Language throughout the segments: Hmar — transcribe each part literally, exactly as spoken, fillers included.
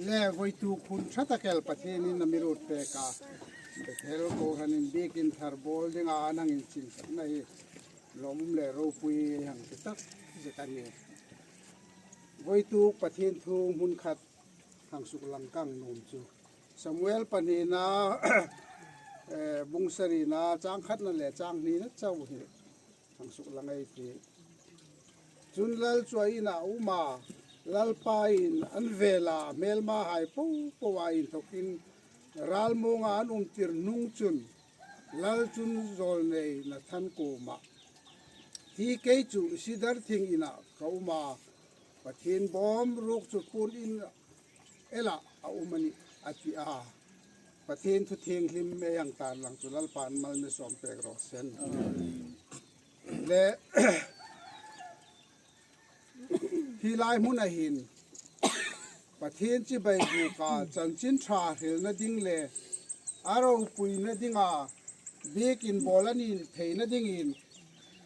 Le voituk hun ṭha tak el Pathienin a mi ruot pek a, Bethel kohranin biekin thar bawl dinga a nangin chinsakna hi lawmum le ropui hang ti tak zet a nih. Voituk Pathien thu hmun khat hang suklang ka nuom chu Samuel pahnina, eh, bung sarina chang khatna le chang hnina chau hi hang suklang ei tih. Chun lal chu a ina a um a, Lalpa'n a vela hmelmahai popoa inthokin ralmuonga an umtir hnung chun lal chun zawlnei Nathan kuomah, "Hi kei chu sidar thing ina ka um a, Pathien bawmruok chu puon in ela a um a nih," a ti a. Pathien thu thienghlim ei hang tarlang chu Lalpa'n mal mi sawm pek raw se. Le hi lai hmuna hin Pathien chibai buka chanchin ṭha hrilna ding le a ropuina dinga biekin bawl a ni theina dingin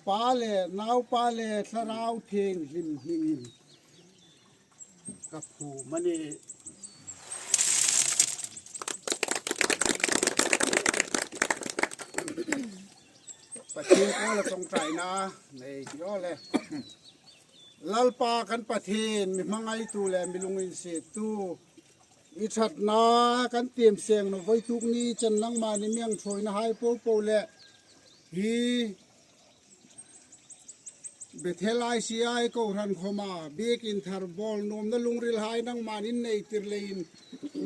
Pa le Naupa le Thlarau Thienghlim hmingin ka phûm a nih. Pathien kuoma ṭawngṭaina nei ti aw le. Lalpa kan Pathien, mi hmangaitu le mi lunginsiettu, i ṭhatna kan tiem seng naw voituk ni chen nangma ni mi hang ṭhuoinahai popo le hi Bethel I C I kohran khoma biekin thar bawl nuomna lungrilhai nangma'n in nei tir leiin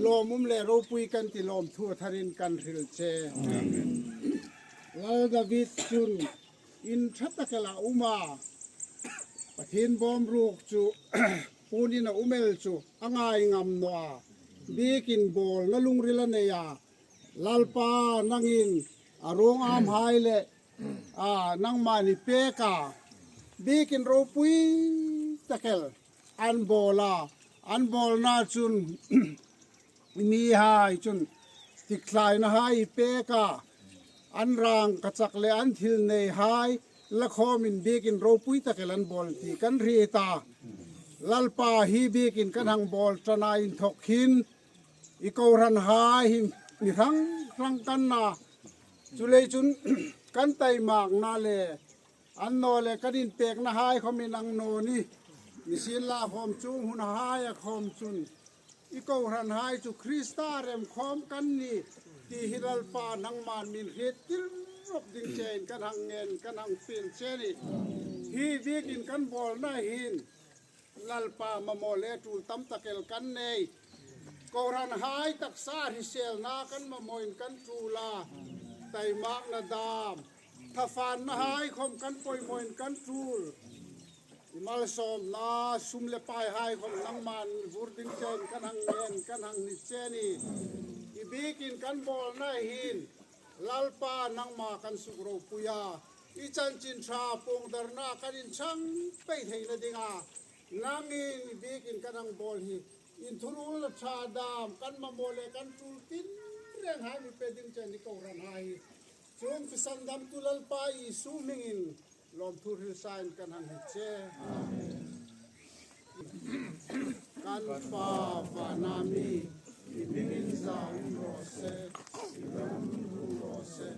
lawmum le ropui kan ti, lawmthu a tharin kan hril che. Amen. Lal David chun in ṭha tak ela um a, Pathien bawmruok chu puon ina um el chu a ngai ngam naw a, biekin bawlna lungril a nei a, Lalpa nangin a ruong amhai le, a, nangma'n i pek a, biekin ropui tak el an bawl a, an bawlna chun mihai chun tikthlainahai i pek a, an rangkachak le an thil neihai la khawmin biekin ropui tak el an bawl ti kan hriet a. Lalpa, hi biekin kan hang bawl ṭana inthok hin i kohranhai hi mi hrang hrang kan na. Chuleiin chun kan taimakna le annawleh kan inpeknahai khom inang naw ni. Nisienlakhom chuong hunhaia khom chun i kohranhai chu Krista rem khom kan ni ti hi Lalpa nangma'n mi hriettir rawp ding chein kan hang ngen, kan hang fiel che a nih. Hi biekin kan bawlna hin Lalpa, mamaw le tul tam tak el kan nei. Kohranhai taksa hriselna kan mamawin kan tul a, taimakna dam, thafannahai khom kan poimawin kan tul. I malsawmna sum le paihai khom nangma'n vur ding chein kan hang ngen, kan hang ni che a nih. I biekin kan bawlna hin Lalpa, nangma kan suk ropui a, i chanchin ṭha puongdarna kan inchang pei theina dinga nangin i biekin kan hang bawl hi inthuruolna ṭha dam, kan mamaw le kan tul tinrenghai mi pe ding chein i kohranhai hi chuong chu sandamtu Lalpa Isu hmingin lawmthu hril sain kan hang hni che. Kan Pa vana mi, i hming inzau raw se, i ram hung raw se,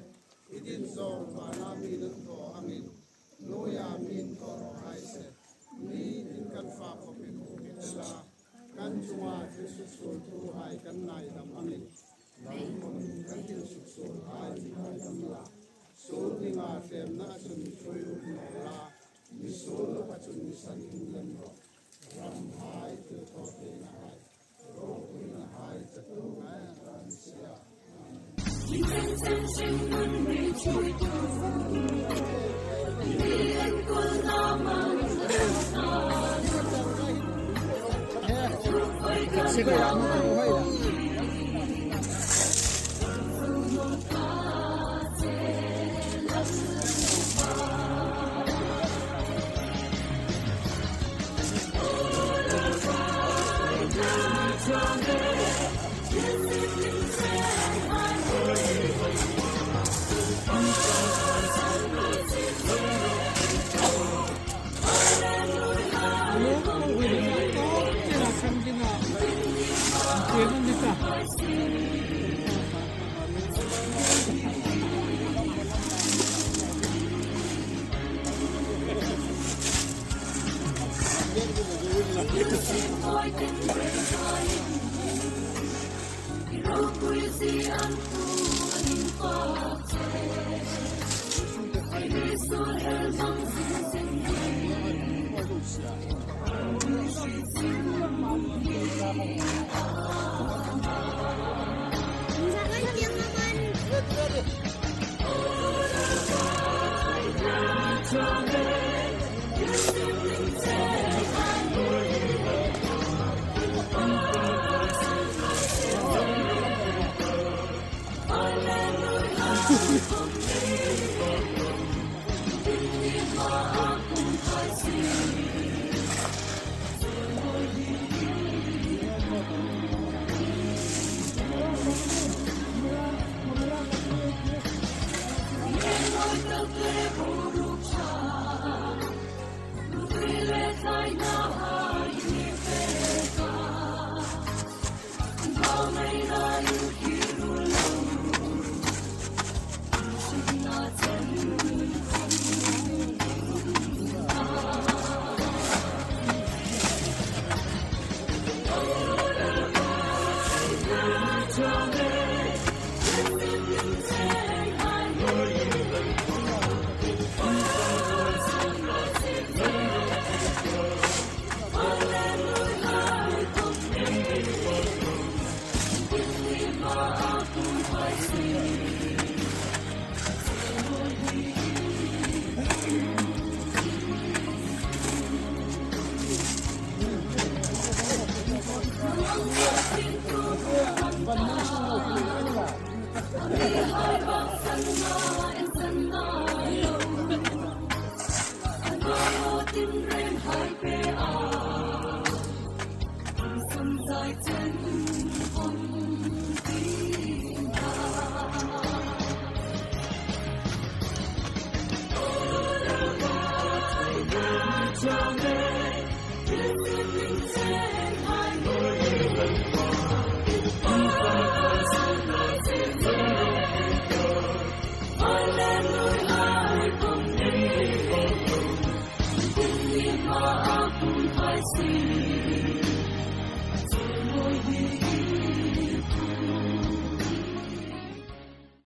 i din zawng vana mien an thaw angin, hnuoia mien thaw raw hai se. Ni in kan fak khawpin hung hriet la, kan chunga thil suksuoltuhai kan ngaidam angin, kan thil suksuolhai mi ngaidam la, suol dinga tlemna chun mi ṭhuoi um naw la, mi suol loa chun mi san inlem rawh. Ramhai, thil thaw theinahai, ropuinahai chatuon kan si a. Amen.